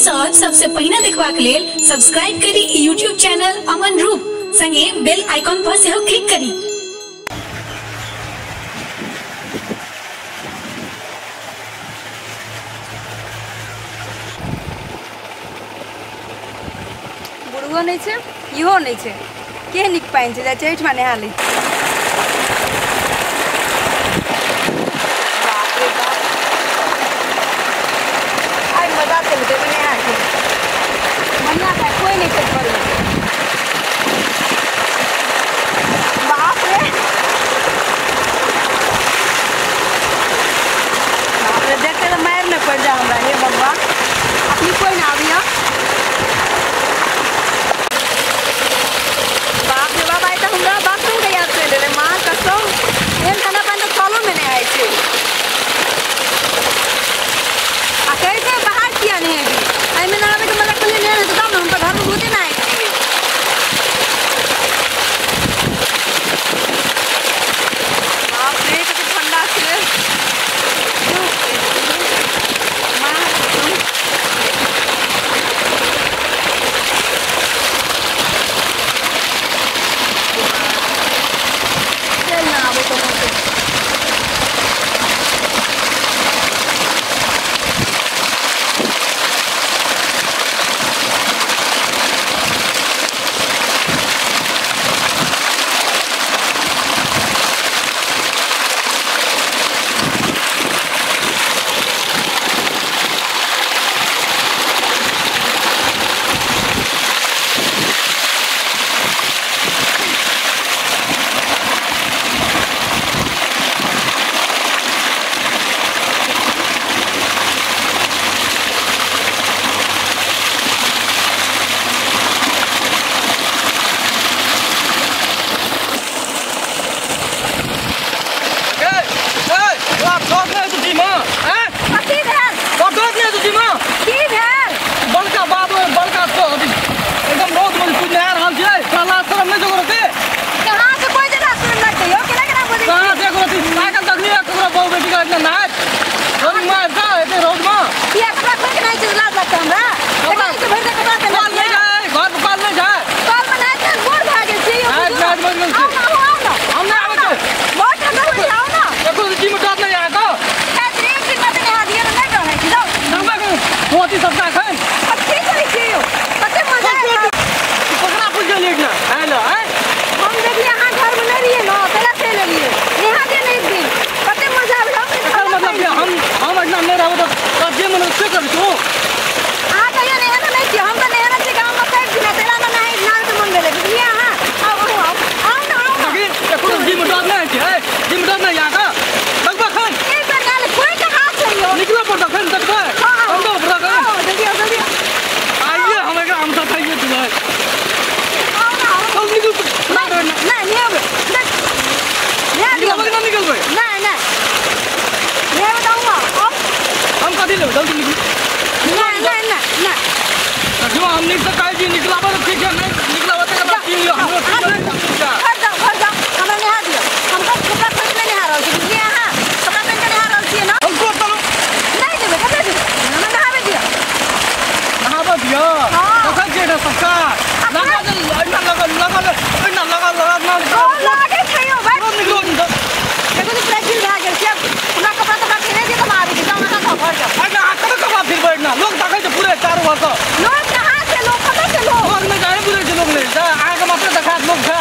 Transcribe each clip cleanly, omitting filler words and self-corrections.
Episode सबसे पहिने देखबाक लेल सब्सक्राइब करी यूट्यूब चैनल अमन रूप संगे बेल आइकॉन पर सेहो क्लिक करी। बुढ़ो नहीं छे, इहो नहीं छे, के निक पानि छै, जाइ छै एहिठमा नहा लै। बाप रे बाप, आइ मजा चलि जेबै नहा के। बढ़िआँ छै, कोइ नहि छै घरमे। बाप रे बाप रे, देखते तऽ मारि नहि पड़ि जाए हमरा। हे भगवान, अखनी कोइ नहि आबिया। बाप रे बाप, आइ तऽ हमरा बाथरूम के याद चलि एलै। माँ कसम, एहन ठंडा पानि तऽ कलोमे नहि आइ छै। आ कहै छै बाहर किया नहि हेबी, एहिमे नहाबैके मतलब कहलियै नहि हेतै तब ने, हम तऽ घरमे बहुते नहाइत रहियै। बाप रे, कते ठंडा छै। माँ कसम। चल ना आबो तो मोटे। कथी भेल? की भेल? बड़का बात बड़का एकदम रौद में तू नहा रहल छै, साला शरम नहि जोगर होते। कहाँ से कोई जगह शरम लगतै यौ? केना केना बजै कहाँ से ककरो ताकत देखलियै ककरो बहु बेटी के इतना नाच रौद में जा एते रौद में किया कपड़ा खोल के नहाइ छै? लाज लगतै हमरा? कपड़ा एकरा भरि दे कपड़ा कल पहिने नहि जाए, घर पर कल नहि जाए। कल में नहाइ छै, बोर भए गेल छै यौ। नाच नाच मरि गेल आउ छै। ना, आउ ना। हम नहि आबै छै। बहुत ठंडा होइ छै, आउ ना। एको जिम डर नहि अहाँके। एक दिन में नहा दिअ ने, नहि डर होइ छै। जाउ। देखबै के धोती सब राखै। कथी करै छियै यौ? कते मजा आयल। ककरा पूछ गेलियै एकना आयल आँय? हम देखलियै अहाँ घरमे नहि रहियै ने, तेला चलि एलियै। नहा दिअ ने एक दिन, कते मजा आबै। हम एकर मतलब कि हम एहिना नहि रहबै तऽ जे मन से करै छौ। अहाँ कहियो नहेने नहि छियै। हम तऽ नहेने छियै गाममे सब दिन, तेला मे नहाय नहाबैके मन भेलै, बुझलियै अहाँ? आउ आउ आउ आउ ने, आउ ने। देखी एको जिम डर नहि होइ छै, जिम डर नहि अहाँके। देखबै खन एक बेर नहा ले, कोइ कहाँ छै यौ? निकलऽ पड़तौ खन, देखबै हँ, हँ। अंदर पड़तौ खन। आउ, जल्दी आउ, जल्दी आउ। आइए हम एकरा हम सब खाइए तू भाई। आउ ना, आउ। चल निकल। नहि नहि, नहेबै। नहा दिअ। निकलबै कि नहि निकलबै? नहि नहि, नहेबै तऽ अहूँ आउ। आउ। हम कथी लेबै? जल्दी निकलू। नहि नहि नहि नहि। देखियौ, हम नीक से कहै छी, निकलाबै तऽ ठीक छै, नहि निकलाबै तऽ एकरा पी लियौ। हमरो ठीक छै। घर जाउ, घर जाउ, हमरा नहा दिअ। हम तऽ कपड़ा खोलि कऽ नहि नहा रहल छी, बुझलियै अहाँ? कपड़ा पहिन कऽ नहा रहल छियै ने। हम तोड़ देलहुँ। नहि देबै, कतऽ जेबै? हमरा नहाबै दिअ। नहाबऽ दिअ। हँ। देखै छियै एहिठाम सबटा लगल एहिना लगल लगल एहिना लगल लगल डर लागै छै यौ, भाइ। निकलो। देखो तऽ पूरा गील भए गेल छै। हमरा कपड़ा तपड़ा पहिरे दिअ तऽ हम आबै छी। जाउ अहाँ जाउ, घर जाउ। एहिना अहाँ कतऽ कपड़ा फिरबै? एहिना लोक देखै छै पूरे चारू भरसँ। लोक कहाँ छै? लोक कतऽ छै? लोक लोक नहि जाए, बुझै छै लोक नहि जाए, अहाँके मात्र देखायत लोक छै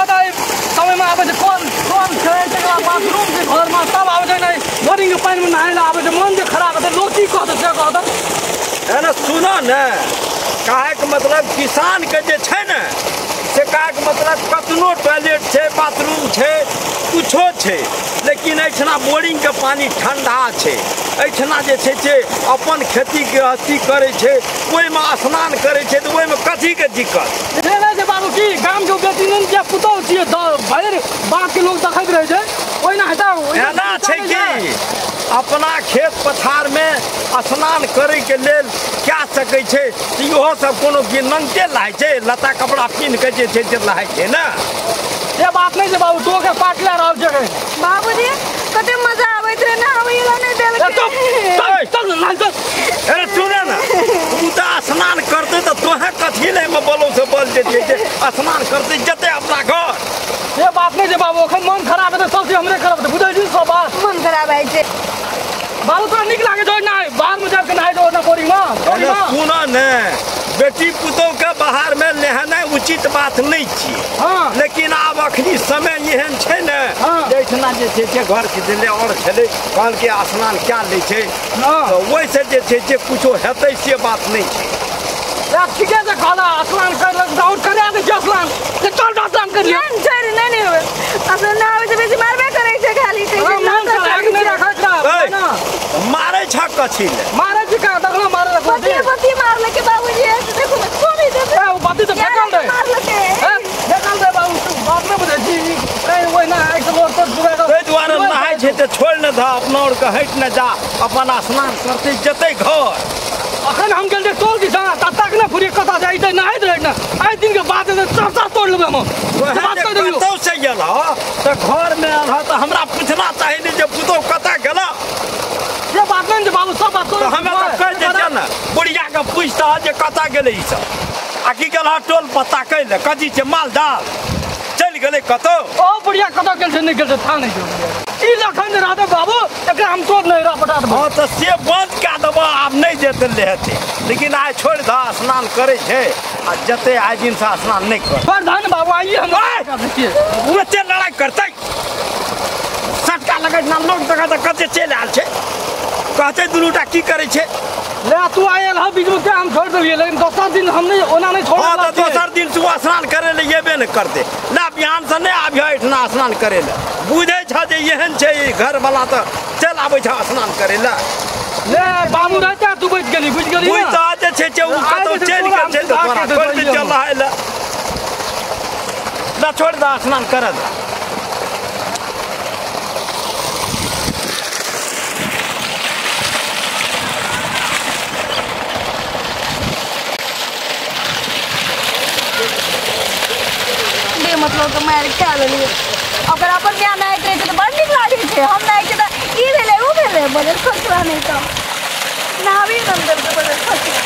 कहता समय में आबै छै कल कल छै तकरा बाथरूम छै घर में सब आबै छै नहीं बोरिंग के पानि में नहाय ला आबै छै मन जे खराब हेतै लोग की कहतै से कहतै है ना। सुनो ने काहे के मतलब किसान के जे छै ने से काहे के मतलब कतनो टॉयलेट छै बाथरूम छै कुछो छै लेकिन एहिठिना बोरिंग के पानी ठंडा छै। एहिठिना जे छै से अपन खेती गृहस्थी करै छै ओहिमे स्नान करै छै तऽ ओहिमे कथीके दिक्कत से नहि छै बाबू। की गाम के बेटी नहि छियै पुतहु छियै भरि बात के लोग देखैत रहै छै ओहिना हेतै एना छै कि अपना खेत पथार में स्नान करे के लेल क्या सकै छै इहो सब कोनो कि नंगटे लहाय छै लत्ता कपड़ा पिन्ह के जे छै से लहाय छै ने। से बात नहीं छै बाबू तो के पाट ले रहल छै बाबूजी कते मजा आबैत रहे ना आबै ला नहीं देलकै। चल चल ना चल। अरे सुने ना तू तऽ स्नान करते तऽ तोहे कथी ले में बोलो से बोल जे छै स्नान करते जते अपना घर। से बात नहीं छै बाबू अखन मन खराब हेतै सब चीज हमरे खराब हेतै बुझै छी सब बात मन खराब होइ छै बाबू। तोरा नीक लागे छौ ना बाहर में जाके नहाय छौ ना बोरिंग में? सुन ने बेटी पुतोह के बाहर में नहेनाइ उचित बात नहीं छियै। हाँ। लेकिन आब अखनी समय एहन छै ने हाँ। एहिठिना जे छै से घर के देले और छलै कहलकै स्नान क्या लै छै तऽ ओहिसँ जे छै से कुछो हेतै से बात नहीं छै। ठीके छै कहला स्नान कर और करा दै छै स्नान चल स्नान कर लिअ। नहीं नहीं नहीं होवे स्नान ना आबै छै बेसी मारबे करै छै खाली मारै छ कथी ले मारै छै का देखलो मारै पति पति मारलकै बाबूजी देखो ने छोड़ी दे ए ओ बाती तऽ फेकल दे मारलकै फेकल दे बाबू तू बात नहि बुझै छी कहीं ओहिना एक लोर तर डुबा के ताहि दुआरे नहाय छै तऽ छोड़ि ने दह अपना और के हटि ने जा अपन स्नान करते जतै घर। अखन हम गेल टोल दिसा तक ने फुरी कतऽ जाइ छै नहाइत रहै ने आइ दिन के बाद चर्चा तोड़ लेबै हम। कतौ से गेल तऽ घर में आयल तऽ हमरा पूछना चाही ने जे पुतोह कतऽ गेल। से बात नहीं छै बाबू सब बात तऽ हमे तऽ कहि दै छियै ने बुढ़िया के पूछता जे कतऽ गेलै ई सब आ की गेल टोल पर ताकै लए कथी छै माल जाल चलि गेलै कतौ। ओ बुढ़िया कतऽ गेल छै नहि गेल छै था नहि छै ई लखन रहतै बाबू एकरा हम तोड़ नहि रह पटा देबौ। हँ तऽ से बंद कए देबऽ आब नहि जेतै लेहतै लेकिन आइ छोड़ि दह स्नान करै छै आ जते आइ दिनसँ स्नान नहि कर छोड़ि दह ने बाबू आइए हम ओते लड़ाइ करतै सटका लगै ना लोग देखा तऽ कते चलि आयल छै कहतै दुनूटा की करै छै। ले तू आयल हँ बीच में हम छोड़ देलियै लेकिन दोसर दिन हम नहीं ओना नहीं छोड़। हाँ तऽ दोसर दिन तू स्नान करे ले एबे ने करतै ना बिहान से नहि आबिह एहिठिना स्नान करे ले बुझै छ जे एहन छै घर वाला तऽ चलि आबै छ स्नान करे ले। ले बाबू रहता तू बचि गेली बुझि गेली बुझि तऽ जे छै से ओ कतौ चलि गेल छै तऽ तोरा छोड़ि दे चल नहाय ले ना छोड़ि दह स्नान करऽ दे। मतलब के मारि खा लेलियै ओकर अपन बियाह नहाइत रहै छै तऽ बड़ नीक लागै छै हम नहाइ छियै तऽ ई भेलै ओ भेलै बजर खसला नहि तऽ नहाबी ने हम देलकै बजर खसला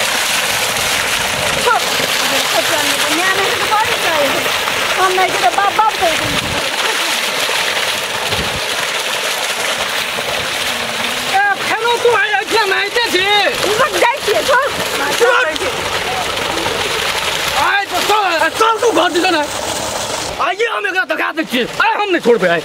खसला नहि तऽ माय नहाइ छै तऽ बड़ नीक लागै छै हम नहाइ छियै तऽ बाप बाप करै छै। फेरो तू आइ एहिठिना नहाइते छी जाइ छियै छोड़ आइ तऽ चल चल तू घर दिसन आइए हम एकरा देखा दै छियै आइ हम नहि छोड़बै आइ।